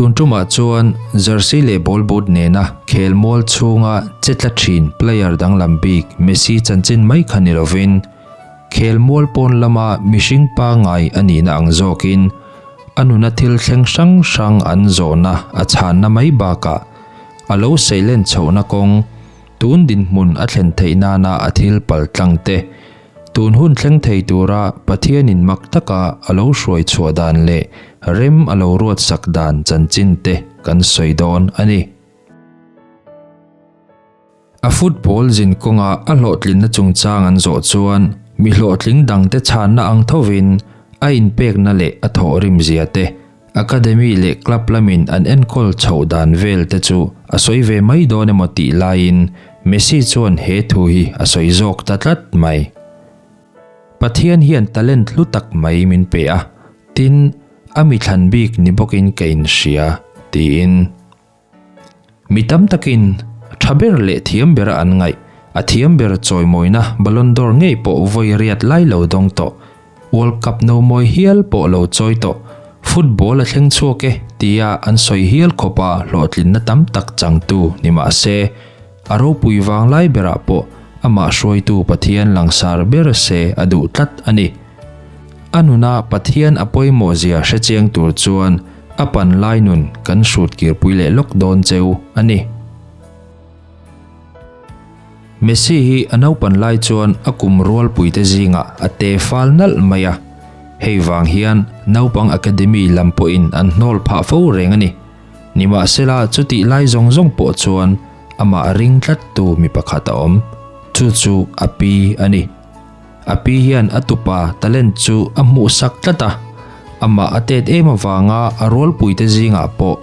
Tun tumah chuan jersey leh ball boot nena khelmual chhunga che tla thin player danglam bik Messi chanchin mai kha ni lovin khelmual pawn lama mihring pangngai a nihna ang zawkin a nuna thil thleng hrang hrang an zawhna a chhanna mai bakah a lo seilen chhohna kawng tun dinhmun a thlen theih nana a thil pal tlang te Tun hun thleng thei tura Pathianin mak taka a lo hruai chhuah dan leh rem a lo ruat sak dan chanchin te kan sawi dawn a ni. A football zin kawnga a hlawhtlinna chungchang an zawh chuan mi hlawhtling dangte chhanna ang thovin a inpekna leh a thawhrimzia te, Academy leh club lamin an enkawl chhoh dan vel te chu a sawi ve mai dawn emaw tih laiin Messi chuan he thu hi a sawi zawk ta tlat mai. Pathian hian talent hlu tak mai min pe a, tin, a mi thlan bik ni bawkin ka inhria, tiin. Mi tam takin tha ber leh thiam bera an ngaih, a thiam ber chawimawina Ballon d'Or ngei pawh vawi riat lai lo dawng tawh, World Cup no mawi hial pawh lo chawi tawh, football a thleng chhuak e tia an sawi hial khawpa hlawhtlinna tam tak changtu ni mah se, a ropui vang lai berah pawh amah hruaitu Pathian langsar ber se a duh tlat a ni. A nuna Pathian a pawimawh zia hre chiang tur chuan a pan lai nun kan hrut kirpui leh lawk dawn cheu a ni. Messi hi a naupan lai chuan a kum rualpuite zingah a te fal nalh mai a, hei vang hian naupang academy lam pawhin an hnawl phah fo reng a ni. Nimahsela chutih lai zawng zawng pawh chuan amah ring tlattu mi pakhat a awm, chu chu a pi a ni. A pi hian a tupa talent chu a hmuhsak tlat a, amah a tet em avanga a rualpuite zingah pawh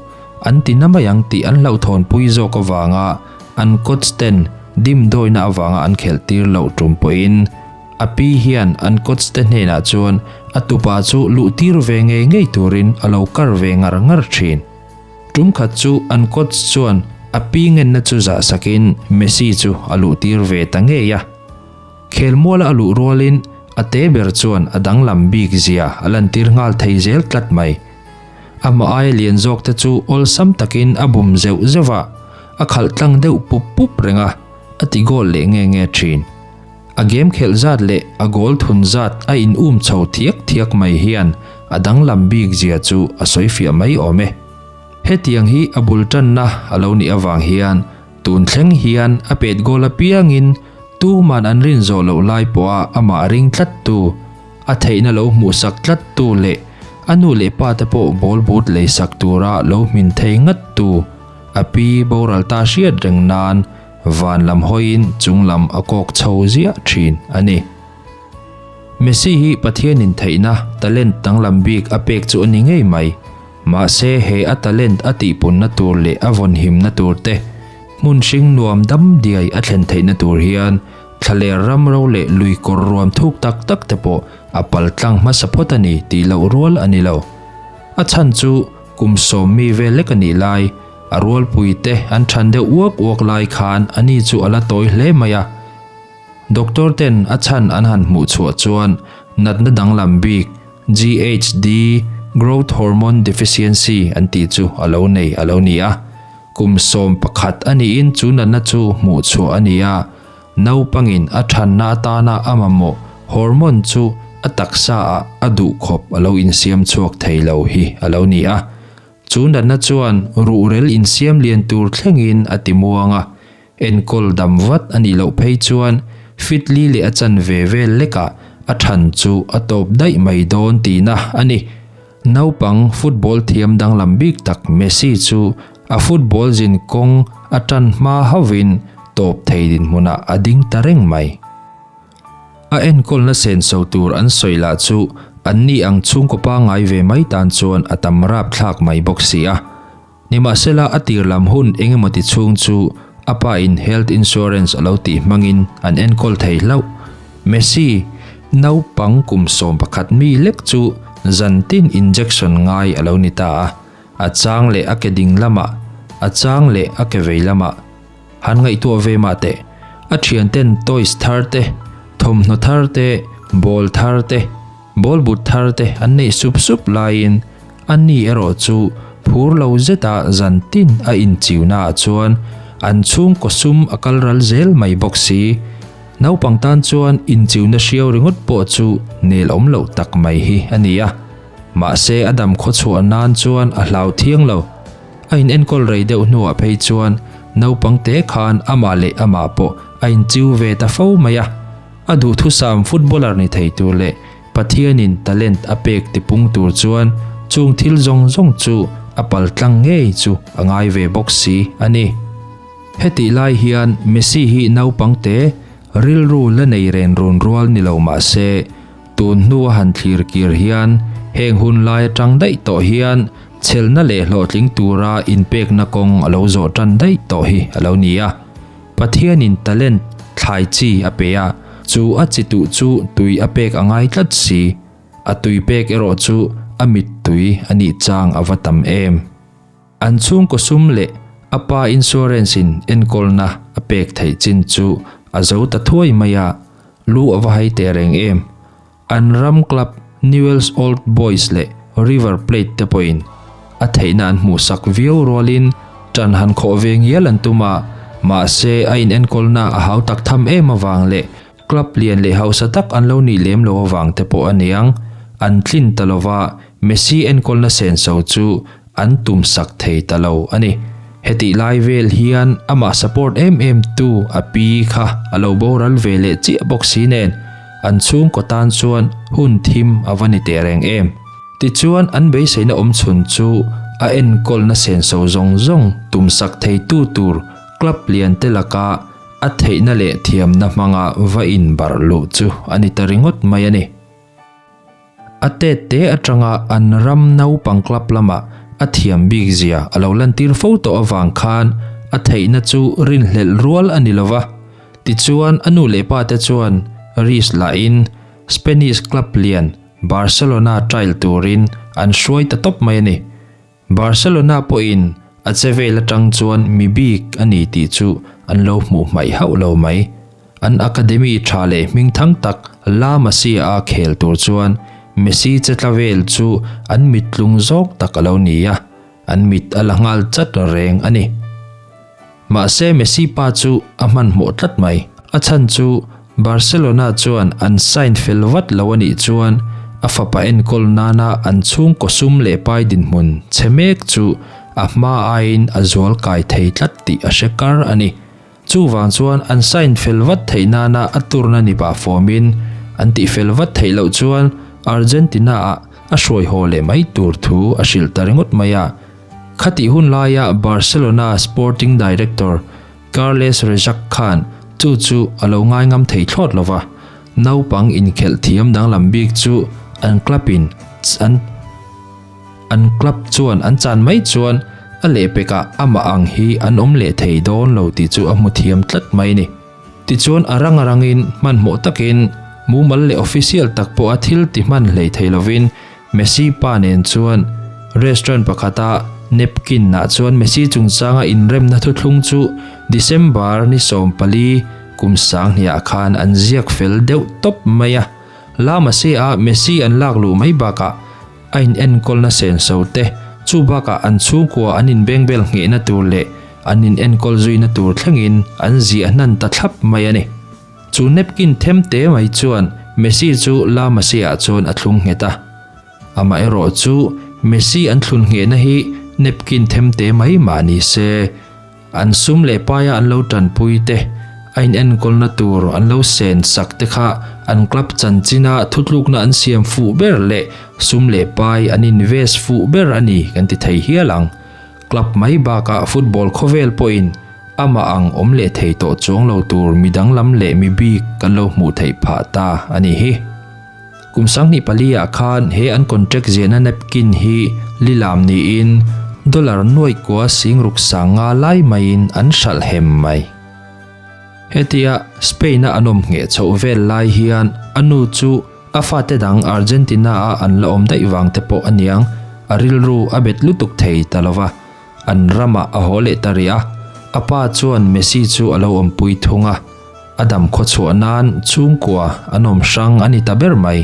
an ti na mai ang tih an hlauhthawnpui zawk avanga an coach ten dimdawina avanga an khelh tir loh tum pawhin a pi hian an coach te hnenah chuan a tupa chu luh tir ve ngei ngei turin a lo kar ve ngar ngar thin. Tum khat chu an coach chuan a pi ngenna chu zahsakin Messi chu a luh tir ve ta ngei a. Khelmuala a luh rualin a te ber chuan a danglam bik zia a lantir nghal thei zel tlat mai. Amah aia lian zawk te chu awlsam takin a bum zeuh zeuh a, a khalh tlang deuh pup pup reng a, a ti goal leh nge nge thin. A game khelh zat leh a goal thun zat a in um chho thiak thiak mai hian a danglam bik zia chu a sawi fiah mai awm e. Hetiang hi a bul tanna a lo nih avang hian Tun thleng hian a pet goal apiangin tuman an rin zawh loh lai pawha amah ring tlattu, a theihna lo hmuhsak tlattu leh a nu leh pa te pawh ball boot leisak tura lo hmin thei ngattu a pi boral ta hriat reng nan van lam hawiin chung lam a kawk chho ziah thin a ni. Messi hi Pathianin theihna, talent danglam bik a pek chu a ni ngei mai. Mahse he a talent a tihpunna tur leh a vawnhimna tur te, hmun hring nuam dam diai a thlen theihna tur hian thlaler ram ro leh lui kawr ruam thuk tak tak te pawh a pal tlang hmasa phawt a ni tih loh rual a ni lo. A chhan chu kum sawm mi vel lek a nih lai, a rualpui te an than deuh uak uak lai khan a ni chu a la tawi hle mai a. Doctor ten a chhan an han hmuh chhuah chuan natna danglam bik GHD, Growth Hormone Deficiency, an tih chu a lo nei a lo ni a. Kum 11 a niin chu natna chu hmuh chhuah a ni a, naupangin a thanna atana a mamawh hormone chu a taksa ah a duhkhawp a lo insiam chhuak thei lo hi a lo ni a. Chu natna chuan ruhrel insiam lian tur thlengin a ti muang a, Enkawl dam vat a nih loh phei chuan Fitli leh a chanve vel lekah a than chu a tawp daih mai dawn tihna a ni. Naupang football thiam danglam bik tak Messi chu a football zin kawng a tan hma hauhin tawp thei dinhmunah a ding ta reng mai. A enkawlna senso tur an sawi lah chu anni ang chhungkaw pangngai ve mai tan chuan a tam rapthlak mai bawk si a. Nimahsela a tir lam hun engemaw ti chhung chu a pa in health insurance a lo tih hmangin an enkawl thei hlauh. Messi, naupang kum 11 mi lek chu zan tin injection ngai a lo ni ta a, a chang leh a ke ding lamah, a chang leh a ke vei lamah. Han ngaihtuah ve mah teh, a thianten toys thar te, thawmhnaw thar te, ball thar te, ball but thar te an neih sup sup laiin a ni erawh chu. Phur lo zeta zan tin a inchiunaah chuan an chhungkaw sum a kal ral zel mai bawk si. Naupang tan chuan inchiuna hriau ringawt pawh chu nel awm loh tak mai hi a ni a. Mahse a dam khawchhuah nan chuan a hlau thiang lo. A in enkawl rei deuh hnuah phei chuan naupang te khan amah leh amah pawh a inchiu ve ta fo mai a. A duhthusam footballer ni thei tur leh Pathianin talent a pek tipung tur chuan chung thil zawng zawng chu a paltlang ngei chu a ngai ve bawk si a ni. Hetih lai hian Messi hi naupang te rilru la nei ren run rual ni lo mah se, tun hnu a han thlir kir hian heng hun lai atang daih tawh hian chhelna leh hlawhtling tura inpekna kawng a lo zawh tan daih tawh hi a lo ni a. Pathianin talent thlai chi a pe a, chu a chi tuh chu tui a pek a ngai tlat si. A tui pek erawh chu a mittui a nih chang a va tam em. An chhungkaw sum leh a pa insurance in enkawlna a pek theih chin chu a zo ta thuai mai a, lu a va hai teh reng em. An ram club Newell's Old Boys leh River Plate te pawhin a theihna an hmuhsak viau rualin ṭan han khawh ve ngial an tum a, mahse a inenkawlna a hau tak tham em avang leh club lian leh hausa tak an lo nih lem lo avang te pawh a niang an tlin ta lova Messi enkawlna senso chu an tumsak thei ta lo a ni. Hetih lai vel hian amah support em em tu a pi kha a lo boral ve leh chiah bawk si nen an chhungkaw tan chuan hun thim a va ni teh reng em. Tichuan an beiseina awm chhun chu a enkawlna senso zawng zawng tumsak theitu tur club lian te laka a theihna leh thiamna hmanga va inbarh luh chu a ni ta ringawt mai a ni. A tet te atanga an ram naupang club lama a thiam bik zia a lo lantir fo tawh avang khan a theihna chu rinhlelh rual a ni lo va. Tichuan a nu leh pa te chuan risk lahin Spanish club lian Barcelona trial turin an hruai ta tawp mai a ni. Barcelona pawhin a che vel atang chuan mi bik a ni tih chu an lo hmuh hmaih hauh lo mai. An academy tha leh hmingthang tak La Masia-a khel tur chuan Messi che tla vel chu an mit tlung zawk tak a lo ni a, an mit a la nghal chat reng a ni. Mahse Messi pa chu a hmanhmawh tlat mai. A chhan chu Barcelona chuan an sign fel vat lo a nih chuan a fapa enkawl nana an chhungkaw sum leh pai dinhmun chhe mek chu a hma aiin a zual kai thei tlat tih a hre kar a ni. Chuvang chuan an sign fel vat theih nana a turna ni pah fawmin an tih fel vat theih loh chuan Argentina-ah a hruai haw leh mai tur thu a hrilh ta ringawt mai a. Khatih hun laia Barcelona sporting director Carles Rexach khan chu chu a lo ngai ngam thei thlawt lo va, naupang inkhelh thiam danglam bik chu an club in an an club chuan an chan mai chuan a lehpekah amah ang hi an awm leh thei dawn lo tih chu a hmu thiam tlat mai a ni. Tichuan a rang a rangin hmanhmawh takin mumal leh official tak pawha thil ti hman hlei thei lovin Messi pa nen chuan restaurant pakhata napkin ah chuan Messi chungchanga inremna thuthlung chu December ni 14 kum sanghniah khan an ziak fel deuh tawp mai a. La Masia ah Messi an lak luh mai bakah a in enkawlna senso te, chu bakah an chhungkua an inbengbel nghehna tur leh an in enkawl zuina tur thlengin an ziah hnan ta thlap mai a ni. Chu napkin them te mai chuan Messi chu La Masia ah chuan a thlung nghet a. Amaherawh chu Messi an thlun nghehna hi napkin them te mai mah ni se, an sum leh paia an lo tanpui te, a inenkawlna tur an lo sen sak te kha an club chanchina thutlukna an siam fuh ber leh sum leh pai an invest fuh ber a ni kan ti thei hial ang. Club mai bakah football khawvel pawhin amah ang awm leh thei tawh chuang lo tur mi danglam leh mi bik kan lo hmuh theih phah ta a nih hi. Kum 24 ah khan he an contract ziahna napkin hi lilam niin dollar nuaih kua singruk sanga lai maiin an hralh hem mai. Hetia Spain-a an awm ngheh chhoh vel lai hian a nu chu a fate dang Argentina-a an la awm daih vang te pawh a niang, a rilru a bet lutuk thei ta lo va, an ramah a haw leh ta rih a, a pa chuan Messi chu a lo awmpui thung a, a dam khawchhuah nan chhungkua an awm hrang a ni ta ber mai.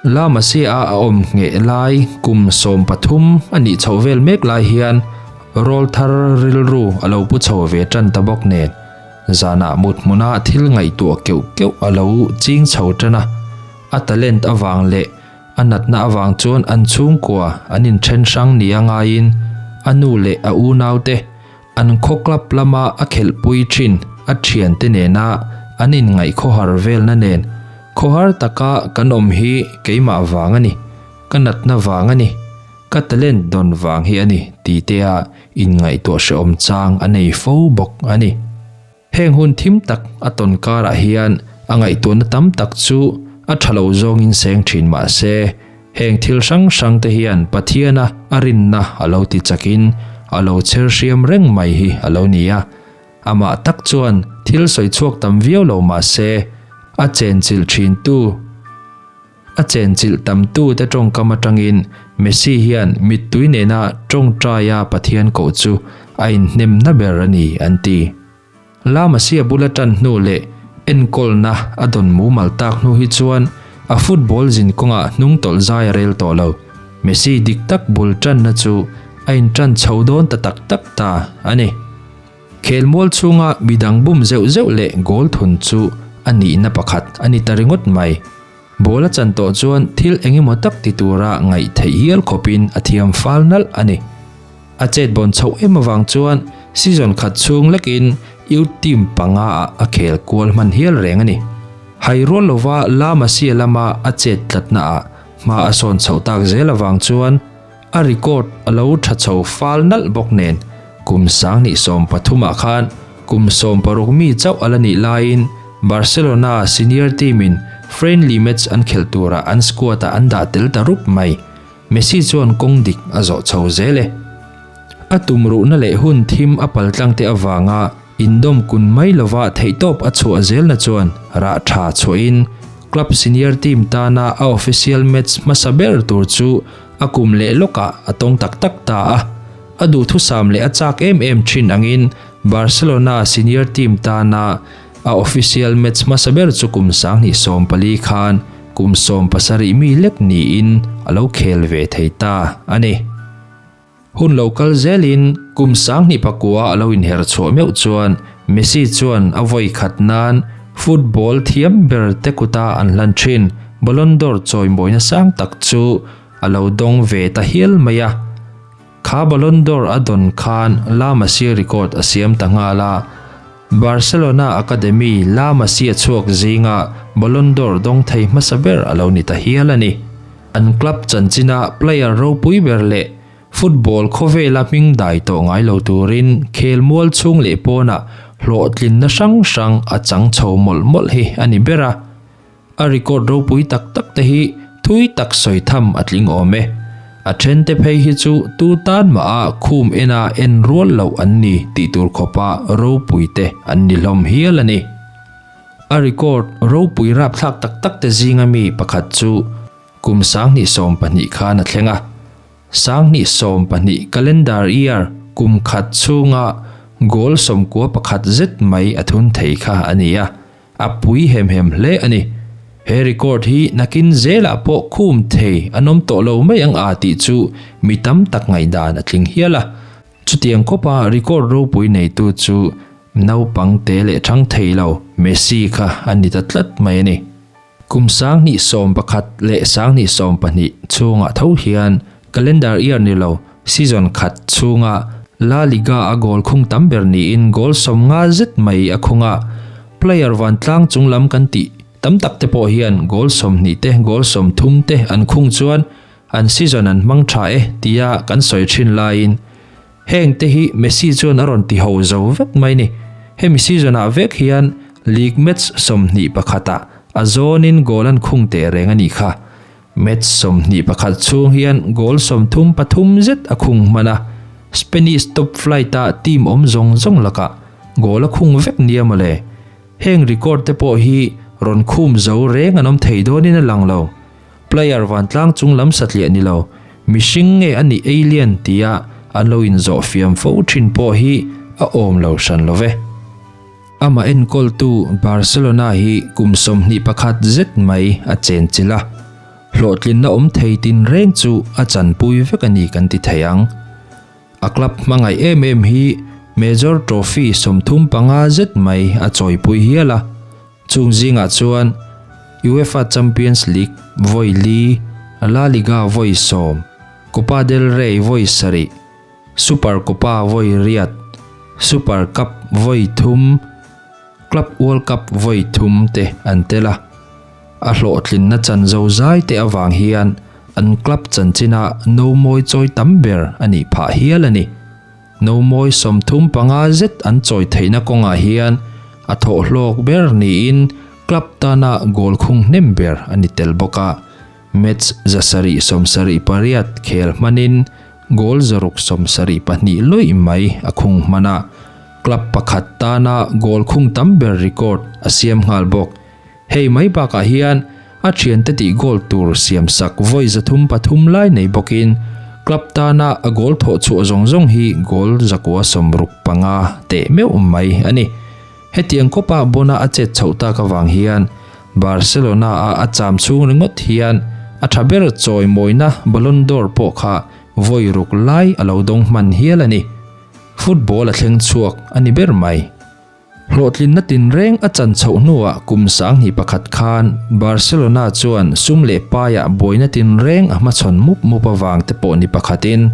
La Masia a awm ngheh lai kum 13 a nih chhoh vel mek lai hian rawlthar rilru a lo pu chho ve tan ta bawk nen zanah mut hmuna thil ngaihtuah keuh keuh a lo ching chho tan a, a talent avang leh a natna avang chuan an chhungkua an inthen hrang nia ngaiin a nu leh a unaute An khaw club lama a khelhpui thin a thiante nena an inngaih khawhar velna nen khawhar taka kan awm hi keimah vang a ni, ka natna vang a ni, ka talent dawn vang hi a ni ti tea inngaihtuah hrehawm chang a nei fo bawk a ni. Heng hun thim tak a tawn karah hian a ngaihtuahna tam tak chu a tha lo zawngin seng thin mah se, heng thil hrang hrang te hian Pathiana a rinna a lo ti chakin a lo chher hriam reng mai hi a lo ni a. Amah tak chuan thil sawi chhuak tam viau lo mah se, a chenchilh thintu, A chenchilh tamtute tawngkam atangin Messi hian mittui nena tawngtaia Pathian koh chu a inhnemna ber a ni an ti. La Masia bula tan hnu leh enkawlna a dawn mumal tak hnu hi chuan a football zin kawngah hnung tawlh zai a rel tawh lo. Messi dik tak bul tanna chu a intan chho dawn ta tak tak ta a ni. Khelmual chhunga midang bum zeuh zeuh leh goal thun chu a nihna pakhat a ni ta ringawt mai. Ball a chan tawh chuan thil engemaw tak ti tura ngaih theih hial khawpin a thiam fal nalh a ni. A chet bawn chhoh em avang chuan season khat chhung lekin youth team panga ah a khel kual hman hial reng a ni. Hai rual lova La Masia lama a chet tlatna ah hma a sawn chhoh tak zel avang chuan A record a lo tha chho fal nalh bawk nen kum 2013 ah khan kum 16 mi chauh a la nih laiin Barcelona senior team in friendly match an khelh turah an squad ah an dah tel ta rup mai. Messi chuan kawng dik a zawh chho zel e. A tumruhna leh hun thim a paltlang te avanga indawm kun mai lova theihtawp a chhuah zelna chuan rah tha chhuahin club senior team tana a official match hmasa ber tur chu A kum leh lawkah a tawng tak tak ta a, a duhthusam leh a chak em em thin angin Barcelona senior team tana a official match hmasa ber chu kum 2014 khan kum 17 mi lek niin a lo khel ve thei ta a ni. Hun lo kal zelin kum 2009 a lo inher chhuah meuh chuan Messi chuan a vawi khat nan football thiam ber te kuta an hlan thin Ballon d'Or chawimawina sang tak chu a lo dawng ve ta hial mai a. Kha Ballon d'Or a dawn khan La Masia record a siam ta nghal a. Barcelona Academy La Masia chhuak zinga Ballon d'Or dawng thei hmasa ber a lo ni ta hial a ni. An club chanchina player ropui ber leh Football khawvela hming dai tawh ngai lo turin khelmual chhung leh pawnah hlawhtlinna hrang hrang a chang chho mawlh mawlh hi a ni ber a. A record ropui tak tak te hi thui tak sawi tham a tling awm e. A then te phei hi chu tu tan mah a khum ena en rual loh an ni tih tur khawpa ropui te an ni hlawm hial a ni. A record ropui rapthlak tak tak te zinga mi pakhat chu kum 2012 khan a thleng a. 2012 calendar year kum khat chhunga goal 11 zet mai a thun thei kha a ni a. A pui hem hem hle a ni. He record hi nakin zelah pawh khum thei an awm tawh lo mai ang a tih chu mi tam tak ngaihdan a tling hial a. Chutiang khawpa record ropui neitu chu naupang te leh thang thei lo Messi kha a ni ta tlat mai a ni. Kum 2011 leh 2012 chhungah tho hian calendar year ni lo season khat chhunga La Liga a goal khung tam ber niin goal 50 zet mai a khung a. Player vantlang chung lam kan tih tam tak te pawh hian goal 20 te goal 30 te an khung chuan an season an hmang tha e tia kan sawi thin laiin heng te hi Messi chuan a rawn ti ho zo vek mai ni. Hemi season ah vek hian league match 21 ah a zawnin goal an khung teh reng a nih kha. Match 21 chhung hian goal 33 zet a khung hman a, Spanish top flight ah team awm zawng zawng lakah goal a khung vek nia mawle. Heng record te pawh hi rawn khum zo reng an awm thei dawnin a lang lo. Player vantlang chung lam satliah ni lo, mihring nge a nih alien tia an lo inzawh fiam fo thin pawh hi a awm lo hran lo ve. Amah enkawltu Barcelona hi kum 21 zet mai a chenchilh a. Hlawhtlinna awm thei tinreng chu a chanpui vek a ni kan ti thei ang. A club hmangaih em em hi Major Trophy 35 zet mai a chawipui hial a, chung zingah chuan UEFA Champions League vawi li, La Liga vawi sawm, Copa del Rey vawi sarih, Super Copa vawi riat, Super Cup vawi thum, Club World Cup vawi thum te an tel a. A hlawhtlinna chan zo zai te avang hian an club chanchina no mawi chawi tam ber a nih phah hial a ni. No mawi 35 zet an chawi theihna kawngah hian a thawhhlawk ber niin club tana goal khung hnem ber a ni tel bawk a. Match 778 khel hmanin goal 672 lawih mai a khung hman a, club pakhat tana goal khung tam ber record a siam nghal bawk. Hei mai bakah hian a thiante tih goal tur siam sak vawi 303 lai nei bawkin club tana a goal thawh chhuah zawng zawng hi goal 165 teh meuh mai a ni. Hetiang kawpa bona a chet chhoh tak avang hian Barcelona-a a cham chhung ringawt hian a tha ber chawi mawina Ballon d'Or pawh kha vawi ruk lai a lo dawng hman hial a ni. Football a thleng chhuak a ni ber mai. Hlawhtlinna tinreng a chan chhoh hnuah kum 2001 khan Barcelona chuan sum leh paiah buaina tinreng a hmachhawn mup mup avang te pawh ni pakhatin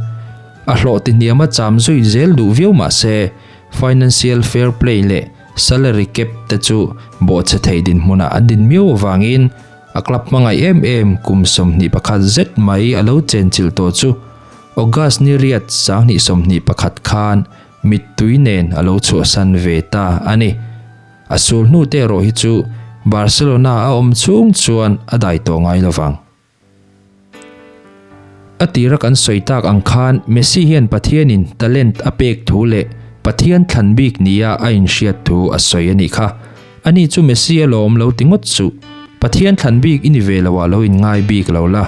a hlawh tihniam a cham zui zel duh viau mah se Financial Fair Play leh Salary Cap te chu bawhchhe thei dinhmunah an din miau avangin a club hmangaih em em kum 21 zet mai a lo chenchilh tawh chu August ni riat 2021 khan mittui nen a lo chhuahsan ve ta a ni. A sul hnu te erawh hi chu Barcelona a awm chhung chuan a dai tawh ngai lovang. A tira kan sawi tak ang khan Messi hian Pathianin talent a pek thu leh Pathian thlan bik nia a inhriat thu a sawi a nih kha. Ani chu Messi a lawm lo ti ngawt suh. Pathian thlan bik i ni ve lo ah lo inngai bik lo la.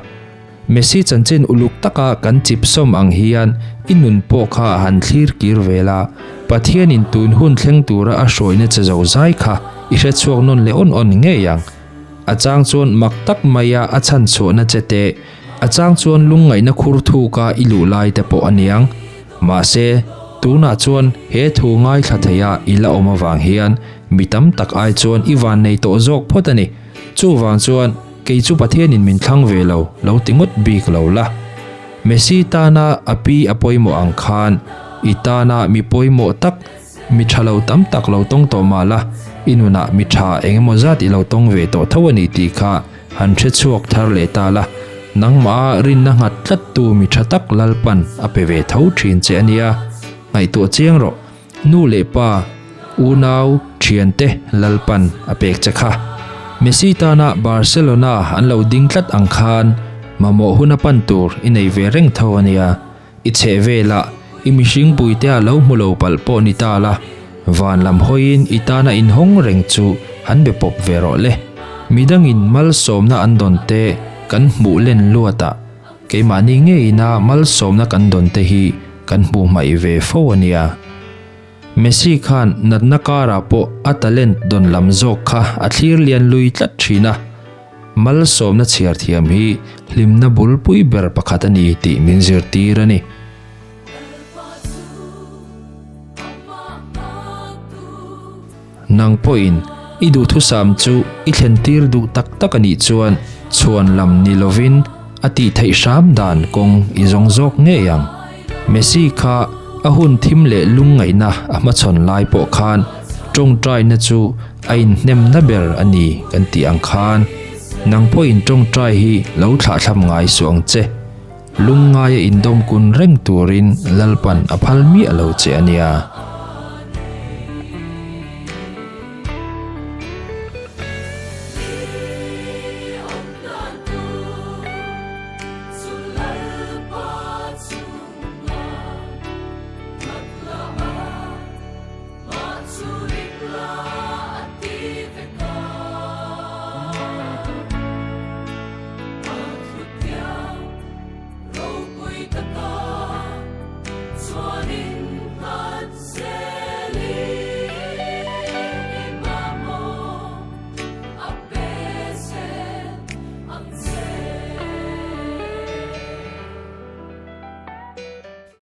Messi chanchin uluk taka kan chip sawm ang hian i nun pawh kha han thlir kir ve la. Pathianin tun hun thleng tura a hruaina che zo zai kha i hrechhuak nawn leh awn awn ngei ang. A chang chuan mak tak maia a chhan chhuahna che te, a chang chuan lungngaihna khur thuka i luh lai te pawh a niang. Mahse, tunah chuan he thu ngaithla theia i la awm avang hian mi tam tak ai chuan i van nei tawh zawk phawt a ni. Chuvang chuan kei chu Pathianin min thlang ve lo, lo ti ngawt bik lo la. Messi tana a pi a pawimawh ang khan i tana mi pawimawh tak, Mi tha lo tam tak lo tawng tawh mah la, i nunah mi tha eng emaw zat i lo tawng ve tawh tho a ni tih kha han hre chhuak thar leh ta la, nangmah rinna nghat tlattu mi tha tak Lalpan a pe ve tho thin che a nia. Ngaihtuah chiang rawh, nu leh pa, unau, thiante Lalpan a pek che kha. Messi tana Barcelona an lo ding tlat ang khan mamawh hun a pan tur i nei ve reng tho a nia. I chheh velah i mihring puitea lo hmu lo palh pawh ni ta la, van lam hawiin i tana inhawng reng chu han be pawp ve rawh le. Midangin malsawmna an dawn te kan hmuh len luatah keimahni ngeina malsawmna kan dawn te hi kan hmuh hmaih ve fo a nia. Messi khan natna karah pawh a talent dawn lam zawk kha a thlir lian lui tlat thin a, malsawmna chhiar thiam hi hlimna bulpui ber pakhat a ni tih min zirtir a ni. Nang pawhin i duhthusam chu i thlentir duh tak tak a nih chuan chhuan lam ni lovin a tih theih hram dan kawng i zawng zawk ngei ang. Messi kha a hun thim leh lungngaihna a hmachhawn lai pawh khan tawngtaina chu a inhnemna ber a ni kan tih ang khan nang pawhin tawngtai hi lo thlahthlam ngai suh ang che. Lungngaia indawmkun reng turin Lalpan a phal miah lo che a nia.